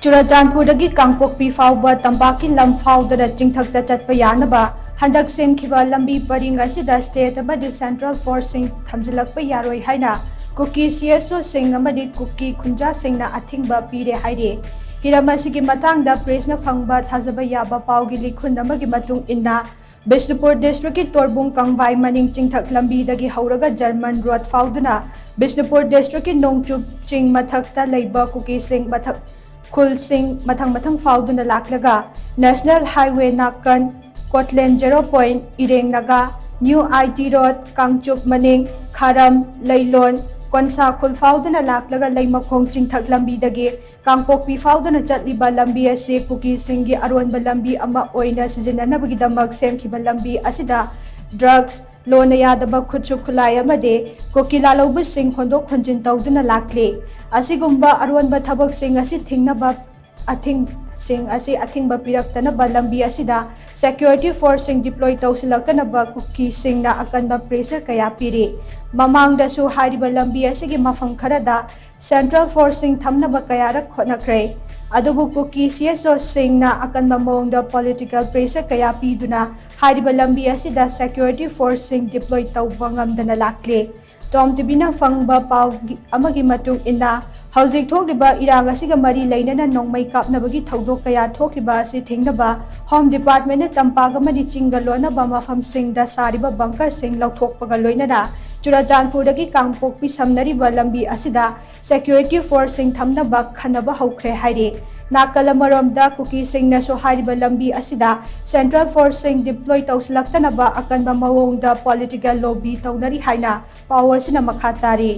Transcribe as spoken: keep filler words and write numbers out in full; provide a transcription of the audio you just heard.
ꯆꯨꯔꯆꯥꯟꯄꯨꯔꯗꯒꯤ ꯀꯥꯡꯄꯣꯛꯄꯤ ꯐꯥꯎꯕ ꯇꯝꯄꯥꯛꯀꯤ ꯂꯝ ꯐꯥꯎꯗꯅ ꯆꯤꯡꯊꯛꯇ ꯆꯠꯄ ꯌꯥꯅꯕ ꯍꯟꯗꯛ ꯁꯦꯝꯈꯤꯕ ꯂꯝꯕꯤ ꯄꯔꯤꯡ ꯑꯁꯤꯗ state ꯑꯃꯗꯤ central forceꯁꯤꯡ ꯊꯝꯖꯤꯜꯂꯛꯄ ꯌꯥꯔꯣꯏ ꯍꯥꯏꯅ ꯀꯨꯀꯤ CSOꯁꯤꯡ ꯑꯃꯗꯤ ꯀꯨꯀꯤ ꯈꯨꯟꯖꯥꯁꯤꯡꯅ ꯑꯊꯤꯡꯕ ꯄꯤꯔꯦ ꯍꯥꯏꯔꯤ꯫ ꯍꯤꯔꯝ ꯑꯁꯤꯒꯤ ꯃꯇꯥꯡꯗ pressꯅ ꯐꯪꯕ ꯊꯥꯖꯕ ꯌꯥꯕ ꯄꯥꯎꯒꯤ ꯂꯤꯈꯨꯟ ꯑꯃꯒꯤ ꯃꯇꯨꯡ ꯏꯟꯅ, ꯕꯤꯁꯅꯨꯄꯨꯔ districtꯀꯤ ꯇꯣꯔꯕꯨꯡ ꯀꯪꯕꯥꯏ ꯃꯅꯤꯡ ꯆꯤꯡꯊꯛ ꯂꯝꯕꯤꯗꯒꯤ ꯍꯧꯔꯒ German road ꯐꯥꯎꯗꯨꯅ ꯕꯤꯁꯅꯨꯄꯨꯔ districtꯀꯤ ꯅꯣꯡꯆꯨꯞ ꯆꯤꯡ ꯃꯊꯛꯇ ꯂꯩꯕ ꯀꯨꯀꯤꯁꯤꯡ ꯃꯊꯛ ꯈꯨꯜꯁꯤꯡ ꯃꯊꯪ ꯃꯊꯪ ꯐꯥꯎꯗꯨꯅ ꯂꯥꯛꯂꯒ National Highway ꯅꯥꯀꯟ, ꯀꯣꯠꯂꯦꯟ zero point, ꯏꯔꯦꯡ Naga, New IT Road, Kangchup ꯃꯅꯤꯡ, ꯈꯥꯔꯝ, ꯂꯩꯂꯣꯟ, ꯀꯣꯟꯁꯥ ꯈꯨꯜ ꯐꯥꯎꯗꯨꯅ ꯂꯥꯛꯂꯒ ꯂꯩꯃꯈꯣꯡ ꯆꯤꯡꯊꯛ ꯂꯝꯕꯤꯗꯒꯤ ꯀꯥꯡꯄꯣꯛꯄꯤ ꯐꯥꯎꯗꯨꯅ ꯆꯠꯂꯤꯕ ꯂꯝꯕꯤ ꯑꯁꯤ ꯀꯨꯀꯤꯁꯤꯡꯒꯤ ꯑꯔꯣꯟꯕ ꯂꯝꯕꯤ ꯑꯃ ꯑꯣꯏꯅ ꯁꯤꯖꯤꯟꯅꯅꯕꯒꯤꯗꯃꯛ ꯁꯦꯝꯈꯤꯕ ꯂꯝꯕꯤ ꯑꯁꯤꯗ drugs, ꯂꯣꯟꯅ ꯌꯥꯗꯕ ꯈꯨꯠꯁꯨ ꯈꯨꯠꯂꯥꯏ ꯑꯃꯗꯤ ꯀꯨꯀꯤ ꯂꯥꯜꯍꯧꯕꯁꯤꯡ ꯍꯣꯟꯗꯣꯛ ꯍꯣꯟꯖꯤꯟ ꯇꯧꯗꯨꯅ ꯂꯥꯛꯂꯤ꯫ ꯑꯁꯤꯒꯨꯝꯕ ꯑꯔꯣꯟꯕ ꯊꯕꯛꯁꯤꯡ ꯑꯁꯤ ꯊꯤꯡꯅꯕ ꯑꯊꯤꯡꯁꯤꯡ ꯑꯁꯤ ꯑꯊꯤꯡꯕ ꯄꯤꯔꯛꯇꯅꯕ ꯂꯝꯕꯤ ꯑꯁꯤꯗ security forceꯁꯤꯡ deploy ꯇꯧꯁꯤꯜꯂꯛꯇꯅꯕ ꯀꯨꯀꯤꯁꯤꯡꯅ ꯑꯀꯟꯕ pressure ꯀꯌꯥ ꯄꯤꯔꯤ꯫ ꯃꯃꯥꯡꯗꯁꯨ ꯍꯥꯏꯔꯤꯕ ꯂꯝꯕꯤ ꯑꯁꯤꯒꯤ ꯃꯐꯝ ꯈꯔꯗ central forceꯁꯤꯡ ꯊꯝꯅꯕ ꯀꯌꯥꯔꯛ ꯍꯣꯠꯅꯈ꯭ꯔꯦ꯫ ꯑꯗꯨꯕꯨ ꯀꯨꯀꯤ CSOꯁꯤꯡꯅ ꯑꯀꯟꯕ ꯃꯑꯣꯡꯗ political pressure ꯀꯌꯥ ꯄꯤꯗꯨꯅ ꯍꯥꯏꯔꯤꯕ ꯂꯝꯕꯤ ꯑꯁꯤꯗ security forceꯁꯤꯡ deploy ꯇꯧꯕ ꯉꯝꯗꯅ ꯂꯥꯛꯂꯤ꯫ Tom TVꯅ ꯐꯪꯕ ꯄꯥꯎ ꯑꯃꯒꯤ ꯃꯇꯨꯡ ꯏꯟꯅ, ꯍꯧꯖꯤꯛ ꯊꯣꯛꯂꯤꯕ ꯏꯔꯥꯡ ꯑꯁꯤꯒ ꯃꯔꯤ ꯂꯩꯅꯅ ꯅꯣꯡꯃꯩ ꯀꯥꯞꯅꯕꯒꯤ ꯊꯧꯗꯣꯛ ꯀꯌꯥ ꯊꯣꯛꯂꯤꯕ ꯑꯁꯤ ꯊꯤꯡꯅꯕ Home Departmentꯅ ꯇꯝꯄꯥꯛ ꯑꯃꯗꯤ ꯆꯤꯡꯒ ꯂꯣꯟꯅꯕ ꯃꯐꯝꯁꯤꯡꯗ ꯁꯥꯔꯤꯕ bunkerꯁꯤꯡ ꯂꯧꯊꯣꯛꯄꯒ ꯂꯣꯏꯅꯅ ꯆꯨꯔꯆꯥꯟꯄꯨꯔꯗꯒꯤ ꯀꯥꯡꯄꯣꯛꯄꯤ ꯁꯝꯅꯔꯤꯕ ꯂꯝꯕꯤ ꯑꯁꯤꯗ security forceꯁꯤꯡ ꯊꯝꯅꯕ ꯈꯟꯅꯕ ꯍꯧꯈ꯭ꯔꯦ ꯍꯥꯏꯔꯤ꯫ ꯅꯥꯀꯜ ꯑꯃꯔꯣꯝꯗ ꯀꯨꯀꯤꯁꯤꯡꯅꯁꯨ ꯍꯥꯏꯔꯤꯕ ꯂꯝꯕꯤ ꯑꯁꯤꯗ central forceꯁꯤꯡ deploy ꯇꯧꯁꯤꯜꯂꯛꯇꯅꯕ ꯑꯀꯟꯕ ꯃꯑꯣꯡꯗ political lobby ꯇꯧꯅꯔꯤ ꯍꯥꯏꯅ ꯄꯥꯎ ꯑꯁꯤꯅ ꯃꯈꯥ ꯇꯥꯔꯤ꯫